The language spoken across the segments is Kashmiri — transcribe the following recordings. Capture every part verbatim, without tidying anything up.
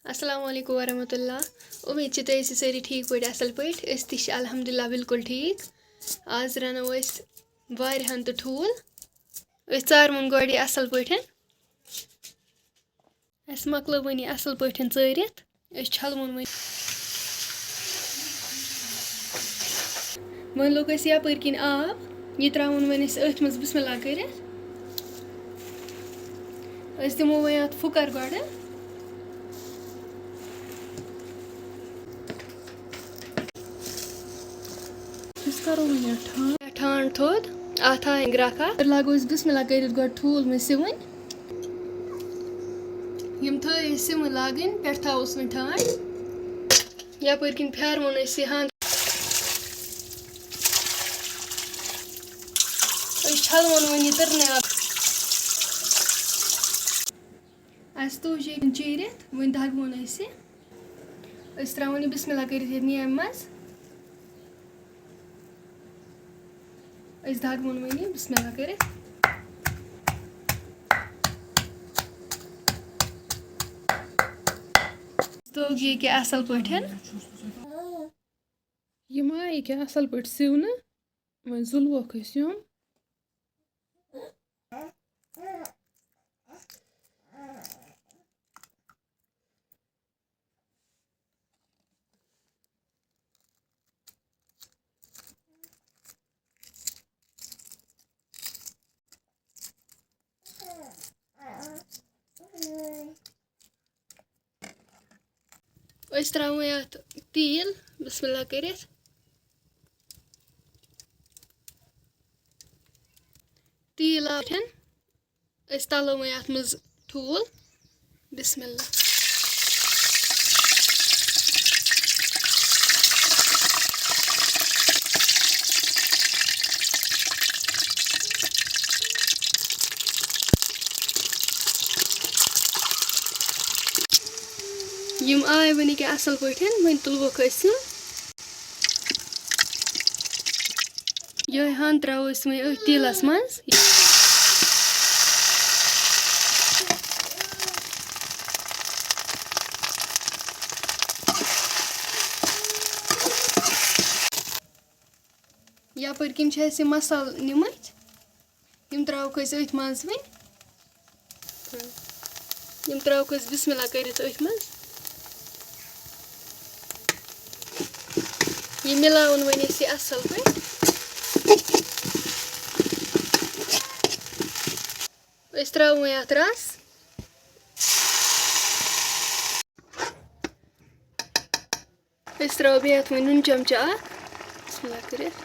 السلام علیکم ورحمۃ اللہ۔ اُمید چھِ تُہۍ ٲسِو سٲری ٹھیٖک پٲٹھۍ، اَصٕل پٲٹھۍ۔ أسۍ تہِ چھِ الحمدللہ بِلکُل ٹھیٖک۔ آز رَنو أسۍ واریاہَن تہٕ ٹھوٗل۔ أسۍ ژارون گۄڈٕ یہِ اَصٕل پٲٹھۍ۔ اَسہِ مۄکلٲو وۄنۍ یہِ اَصٕل پٲٹھۍ ژٲرِتھ۔ أسۍ چھَلوُن وۄنۍ۔ وۄنۍ لوٚگ اَسہِ یَپٲرۍ کِنۍ آب، یہِ ترٛاوُن وۄنۍ أسۍ أتھۍ منٛز بسم اللہ کٔرِتھ۔ أسۍ دِمو وۄنۍ اَتھ پھُکَر گۄڈٕ۔ أسۍ کَرو وۄنۍ یَتھ ٹھانٛڈ۔ ٹھانٛڈ تھوٚد، اَتھ آے گرٛٮ۪کھ اَکھ۔ پَتہٕ لاگو أسۍ بسم اللہ کٔرِتھ گۄڈٕ ٹھوٗل وۄنۍ سِوٕنۍ۔ یِم تھٲے أسۍ سِمہٕ لاگٕنۍ، پٮ۪ٹھ تھاووس وۄنۍ ٹھانٛڈ۔ یَپٲرۍ کِنۍ پھیٛاروُن أسۍ یہِ ہَنٛد۔ أسۍ چھَلوُن وۄنۍ یہِ تٕرنہِ آب۔ اَسہِ توٚج ییٚتٮ۪ن چیٖرِتھ، وۄنۍ دَگوُن أسۍ یہِ۔ أسۍ ترٛاوون یہِ بسم اللہ کٔرِتھ ییٚتہِ نیامہِ منٛز۔ أسۍ دَگوُن وۄنۍ یہِ بسم اللہ کٔرِتھ۔ توٚگ یہِ کیٛاہ اَصٕل پٲٹھۍ۔ یہِ ما یہِ کیٛاہ اَصٕل پٲٹھۍ سِونہٕ؟ وۄنۍ زُلوکھ أسۍ یِم۔ أسۍ ترٛاوو یَتھ تیٖل، بسم اللہ کٔرِتھ۔ تیٖل آو ٹھٮ۪ن، أسۍ تَلو وۄنۍ اَتھ منٛز ٹھوٗل۔ بسم اللہ۔ یِم آے وۄنۍ ییٚکیٛاہ اَصٕل پٲٹھۍ، وۄنۍ تُلوکھ أسۍ یِم۔ یِہوٚے ہَن ترٛاوو أسۍ وۄنۍ أتھۍ تیٖلَس منٛز۔ یَپٲرۍ کِنۍ چھِ اَسہِ یِم مصالہٕ نِمٕتۍ، یِم ترٛاووکھ أسۍ أتھۍ منٛز وۄنۍ۔ یِم ترٛاووکھ أسۍ بسم اللہ کٔرِتھ أتھۍ منٛز۔ یہِ مِلاوُن وۄنۍ أسۍ یہِ اَصٕل پٲٹھۍ۔ أسۍ ترٛاوو وۄنۍ اَتھ رَس۔ أسۍ ترٛاوو بیٚیہِ اَتھ وۄنۍ نُن چمچہٕ اَکھ۔ بسم اللہ کٔرِتھ۔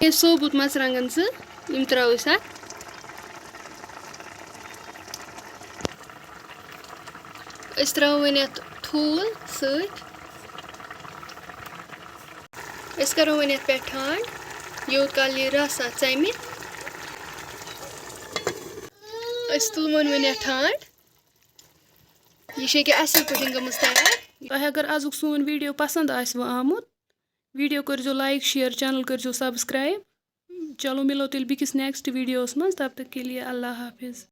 یہِ ثوبوٗت مرژٕوانٛگن زٕ، یِم ترٛاوو أسۍ اَتھ۔ أسۍ ترٛاوو وۄنۍ اَتھ ٹھوٗل سۭتۍ۔ أسۍ کَرو وۄنۍ اَتھ پٮ۪ٹھ ٹھانٛڈ، یوٗت کال یہِ رَس اَتھ ژَمہِ۔ أسۍ تُلہٕ وۄنۍ وۄنۍ اَتھ ٹھانٛڈ۔ یہِ چھِ ییٚکیٛاہ اَصٕل پٲٹھۍ گٔمٕژ تیار۔ تۄہہِ اگر آزُک سون video پسنٛد آسِوٕ آمُت، video کٔرۍزیو like، share، channel کٔرۍزیو subscribe۔ چلو مِلو تیٚلہِ بیٚکِس next videoس منٛز، تب تک کے لیے اللہ حافظ۔